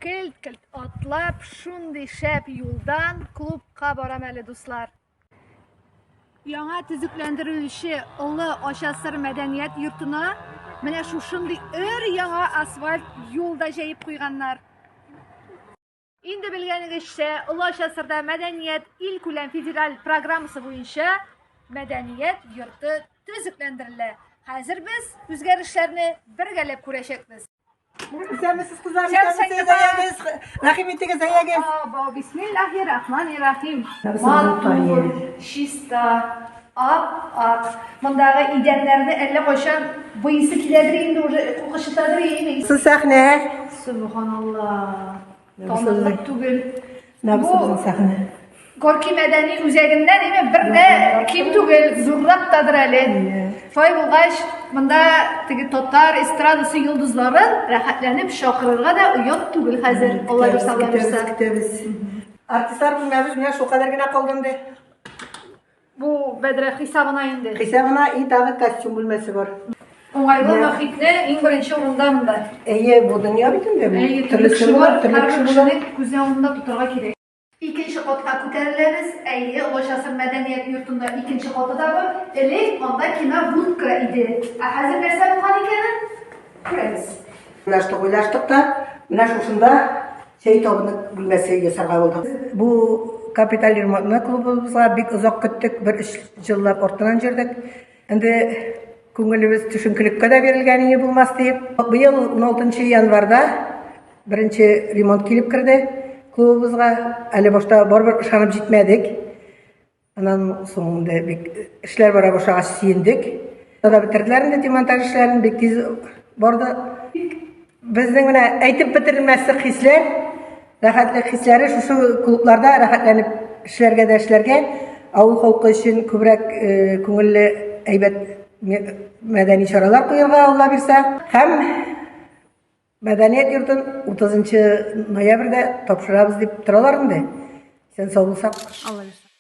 Келт-келт атлап, шундый шәп юлдан клубка барам әле, дуслар. Яңа төзекләндерелүче Олы Ачасыр мәдәният йортына менә шушындый өр-яңа асфальт юл да җәеп куйганнар. Инде белгәнегезчә, Олы Ачасырда мәдәният илкүләм федераль программасы буенча мәдәният йорты төзекләндерелә. Хәзер без үзгәрешләрне бергәләп күрәчәкбез. Исәнмесез, кызлар, исәнмесез, әйәгез. Рәхим итегез, әйәгез. Бисмиллахи рахмани рахим. Матур, чиста, ап-ак. Мондагы идәннәрне әллә кайчан буйысы киләдер инде уже, кукышытадыр инде. Су сәхнә. Субханалла. Танырлык түгел. Бу сәхнә. Горки мәдәни үзәгеннән име бер дә ким түгел, зуррак тадыр әле. Шулай булгач, монда теге татар эстрадасы йолдызларын рәхәтләнеп чакырырга да оят түгел хәзер. Алла бирсә, Алла бирсә. Көтәбез, көтәбез. Артистлар бүлмәбез менә шулкадәр генә калды инде. Бу бәдрәф хисабына инде. Хисабына и тагы костюм бүлмәсе бар. Уңайлы мохитне иң беренче урында монда. Әйе, бу дөнья бит инде. Әйе, төрле кеше бар, төрле кеше күз алдында тотарга кирәк. Икенче катка күтәреләбез. Әйе, Олачасыр мәдәният йортында икенче каты да бар. Элек анда кинобудка иде. Ә хәзер нәрсә булган икәнен күрәбез. Уйлаштык, уйлаштык та, менә шушында чәй табыны бүлмәсе ясарга булдык. Бу капиталь ремонтны клубыбызга бик озак көттек, бер өч еллап артыннан йөрдек. Инде күңелебез төшенкелеккә дә бирелгән иде булмас диеп. Быел 16 январьда беренче ремонт килеп керде клубыбызга. Әле башта барыбер ышанып җитмәдек. Аннан соң инде бик эшләр бара башлагач сөендек. Да бетерделәр инде демонтаж эшләрен, бик тиз барды. Безнең менә әйтеп бетерелмәслек хисләр, рәхәтлек хисләре шушы клубларда рәхәтләнеп эшләргә дә эшләргә, авыл халкы өчен күбрәк э, күңелле әйбәт мәдәни чаралар куярга Алла бирсә. Һәм Мәдәният йортын 30 ноябрьдә тапшырабыз дип торалар инде. Исән сау булсак. Алла бирсә.